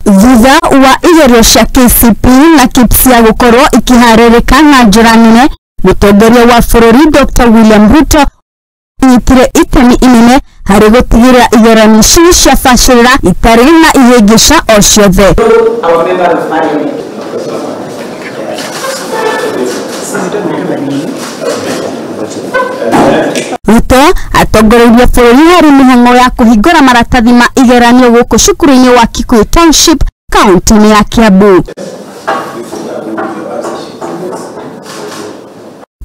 Thutha wa igerio cia KCPE na KPSEA gukorwo ikiharĩrĩka na njĩra nene, mũtongoria wa bũrũri Dr. William Ruto anyitire itemi inene harĩ gũtigĩrĩra igeranio ici ciabacĩrĩra itarĩ na ihĩngĩca o ciothe. Our member of parliament. Ruto atongoreirie bũrũri harĩ mĩhang'o ya kũhingũra maratathi ma igeranio gũkũ cukuru-inĩ wa Kikuyu Township kaunti-inĩ ya Kiambu.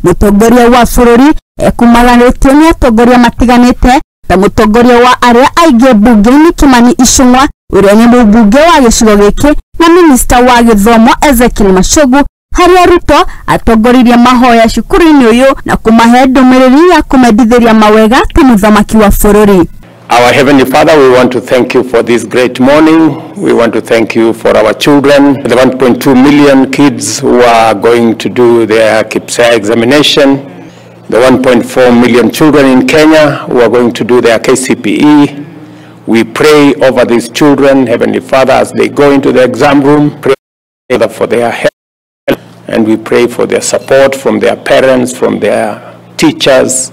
Mũtongoria wa bũrũri ekumaganĩtio nĩ atongoria matiganĩte ta mũtongoria wa arĩa aingĩ mbunge-inĩ Kimani Ichung'wa ũrĩa nĩ mũmbunge wa gĩcigo gĩkĩ na minista wa gĩthomo Ezekiel Machogu, harĩa Ruto atongoririe mahoya cukuru-inĩ ũyũ na kũmahe ndũmĩrĩri ya kũmendithĩria mawega ta mũthamaki wa bũrũri. Our Heavenly Father, we want to thank you for this great morning. We want to thank you for our children, the 1.2 million kids who are going to do their KPSEA examination, the 1.4 million children in Kenya who are going to do their KCPE. We pray over these children, Heavenly Father, as they go into the exam room, pray for their health, and we pray for their support from their parents, from their teachers,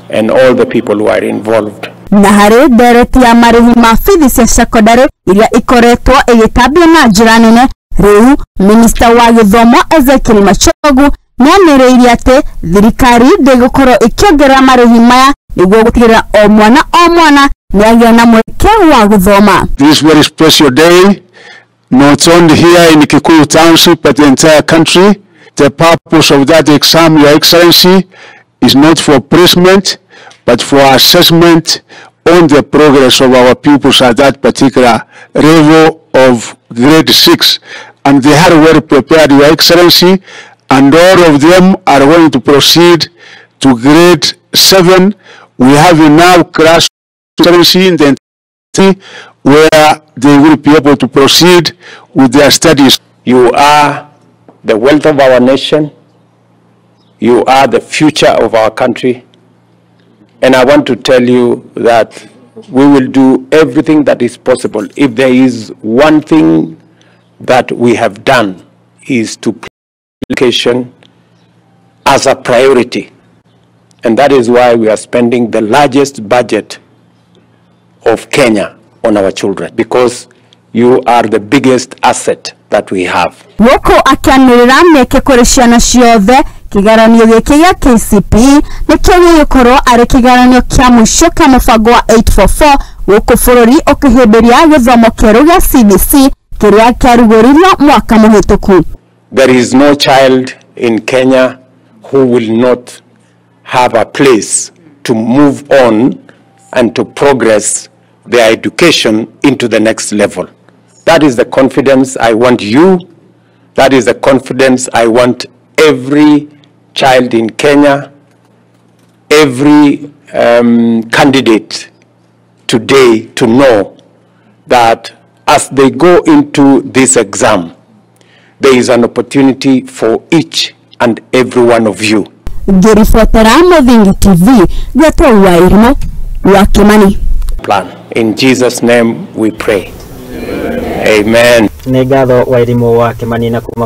and all the people who are involved. Na harĩ ndereti ya marĩhi ma bithi cia cekondarĩ iria ikoretwo ĩgĩtambio na njĩra nene, rĩu minista wa gĩthomo Ezekiel Machogu nĩanĩrĩire atĩ thirikari ndĩgũkorwo ĩkĩongerera marĩhi maya nĩguo gũtigĩrĩra o mwana o mwana nĩagĩa na mweke wa gũthoma. This very special day, not only here in Kikuyu Township but the entire country. The purpose of that exam, Your Excellency, is not for placement, but for assessment on the progress of our pupils at that particular level of grade 6. And they are well prepared, Your Excellency, and all of them are going to proceed to grade 7. We have enough class in the where they will be able to proceed with their studies. You are the wealth of our nation. You are the future of our country. And I want to tell you that we will do everything that is possible. If there is one thing that we have done, is to put education as a priority. And that is why we are spending the largest budget of Kenya on our children, because you are the biggest asset that we have. Gũkũ akĩanĩrĩra mĩeke kũrĩ ciana ciothe, kĩgeranio gĩkĩ gĩa KCPE nĩkĩo gĩgũkorwo arĩ kĩgeranio kĩa mũico kĩa mũbango wa 844 gũkũ bũrũri ũkĩhĩmbĩria gĩthomo kĩerũ gĩa CBC kĩrĩa kĩarugũririo mwaka mũhĩtũku. There is no child in Kenya who will not have a place to move on and to progress their education into the next level. That is the confidence I want you, that is the confidence I want every child in Kenya, every candidate today to know that as they go into this exam, there is an opportunity for each and every one of you. Ngĩribotera Mũthingi TV, Gwetwo Wairimu wa Kimani. Plan. In Jesus' name we pray. Amen. Nĩ ngatho Wairimu wa Kimani na kuma